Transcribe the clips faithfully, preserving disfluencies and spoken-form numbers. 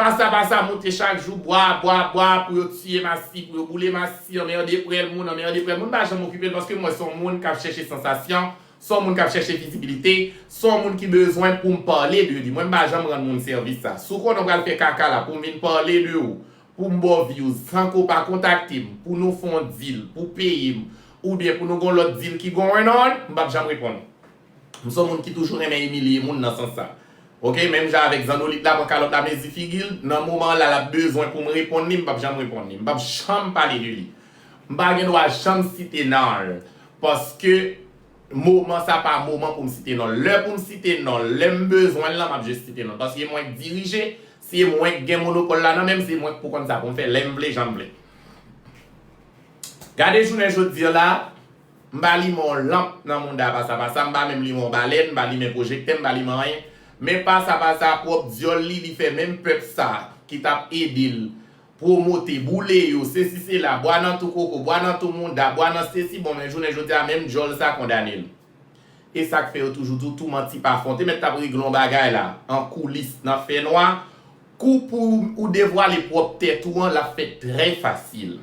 Pasa pasa moute chak jou, bwa, bwa, bwa, pou yo tiye masisi, pou yo boule masisi, anmède prèl moun, anmède prèl moun. M pa janm okipe l paske m wè se yon moun k ap chèche sansasyon, se yon moun k ap chèche vizibilite, se yon moun ki bezwen pou m pale de li. Mwen, m pa janm rann moun sèvis sa. Si w konnen w pral fè kaka la pou m vin pale de ou, pou m ba w views, san ke w pa kontakte m, pou nou fè yon deal, pou w peye m, oubyen pou nou gen yon lòt deal ki going on, m p ap janm reponn. M se yon moun ki toujou renmen imilye moun nan sans sa. Oke, menm jan avèk Zandolit la pran kalòt la mezi figi l, nan moman la l ap bezwen pou m reponn li, m p ap janm reponn li. M p ap janm pale de li. M pa gen dwa janm site non l. Paske moman sa pa moman pou m site non l. Lè pou m site non l, lè m bezwen l lan, m ap jis site non l. Paske se mwen k dirije, se mwen k gen monopòl la nan men m, se mwen k pou konn sa pou m fè lè m vle, jan m vle. Gade jounen jodi a la, m pa limen yon lanp nan mouda pasa pasa, m pa menm limen yon balèn, m pa limen pwojektè, m pa limen anyen. Men pasa pasa pwòp dyòl li, li fè menm pèp sa ki t ap ede l pwomote, boule yo, sesi sela, bwa nan tou koko, bwa nan tou mouda, bwa nan sesi, bon, men jounen jodi a, menm dyòl sa kondane l. E sa k fè yo toujou di w tou manti pa fè. W te mèt t ap regle yon bagay la, an koulis, nan fènwa, kou pou ou devwale pwòp tèt ou an, l ap fèt trè fasil.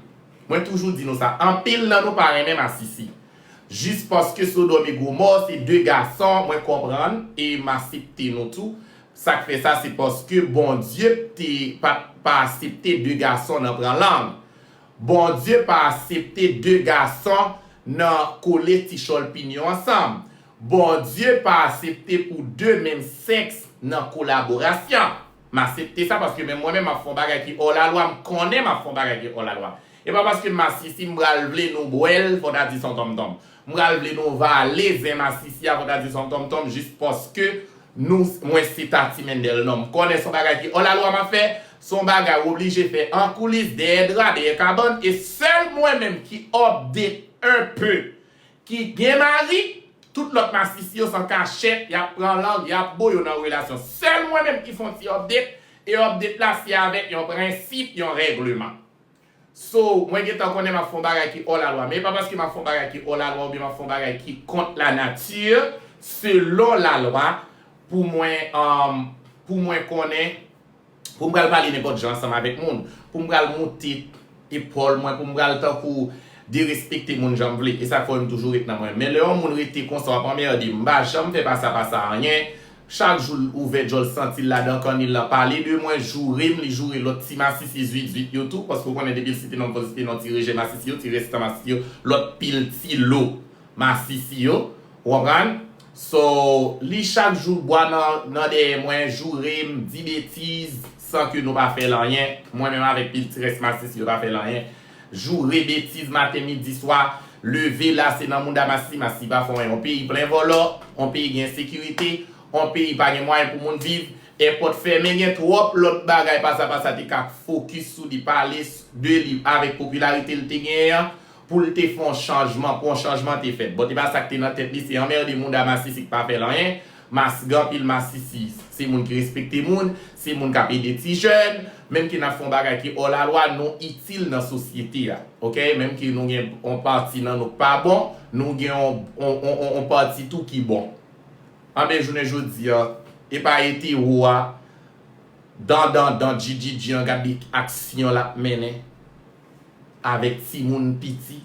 Mwen toujou di nou sa, anpil nan nou pa renmen masisi. Jis paske Sodòm e Gomò se de gason, mwen konprann, e m aksepte nou tou. Sa k fè sa, se paske Bondye te pa, pa aksepte de gason nan pran lang. Bondye pa aksepte de gason nan kole ti chòlpinyon ansanm. Bondye pa aksepte pou de menm sèks nan kolaborasyon. M aksepte sa paske menm mwen menm m ap fè yon bagay ki hors la loi, m konnen m ap fè yon bagay ki hors la loi. E pa paske m masisi m pral vle nou bwè l, fò ta di se yon tonmtonm. M pral vle nou vale zen masisi a, fò ta di se yon tonmtonm, jis paske nou, mwen se Tati Mendel non. M konnen se yon bagay ki hors la loi m ap fè, se yon bagay w oblije fè an koulis, dèyè dra, dèyè kabann, e sèl mwen menm ki update un peu, ki gen mari, tout lòt masisi yo se an kachèt, y ap pran lang, y ap bo yo nan relasyon. Sèl mwen menm ki fè yon ti update, e update la se avèk yon prensip, yon règleman. So, mwen gentan konnen m ap fè yon bagay ki hors la loi. Men e pa paske m ap fè yon bagay ki hors la loi oubyen m ap fè yon bagay ki kont la nature, selon la loi, pou mwen, um, pou mwen konnen, pou m pral pale nenpòt jan ansanm avèk moun, pou m pral moute epòl mwen, pou m pral tankou derespekte moun jan m vle. E sa k fè m toujou ret nan mwen. Men lè yon moun rete konsa, w ap anmède m. M pa janm fè pasa pasa anyen. Chak jou l ouvè djòl santi l ladan kanni l lan, pale de mwen, joure m, li joure lòt ti masisi zwit zwit yo tou, paske w konnen depi l site non m, fò l site non ti rejè masisi yo, ti restan masisi yo, lòt pil ti lo masisi yo, w konprann? So, li chak jou bwa nan, nan dèyè mwen, joure m, di betiz, san ke nou pa fè l anyen, mwen menm avèk pil ti rès masisi yo pa fè l anyen. Joure betiz maten, midi, swa, leve la, se nan mouda masisi, masisi pa fè anyen. Yon peyi plen vòlò, yon peyi gen ensekirite, yon peyi pa gen mwayen pou moun viv, èpòt fèmen, gen twòp lòt bagay pasa pasa te ka fokis sou li, pale de li avèk popilarite l te genyen an, pou l te fè yon chanjman, pou yon chanjman te fèt. Bon, te pa sa k te nan tèt li, se anmède mouda masisi k pa fè l anyen. Mas, gen anpil masisi, se moun ki respekte moun, se moun k ap ede ti jèn, menm ke n ap fè yon bagay ki hors la loi, nou itil nan sosyete a, oke? Menm ke nou gen yon pati nan nou k pa bon, nou gen yon, yon, yon, yon, yon pati tou ki bon. Anben, jounen jodi a, e pa etewo a, dan, dan, dan, dji, dji, dji an, gade aksyon l ap mennen avèk timoun piti.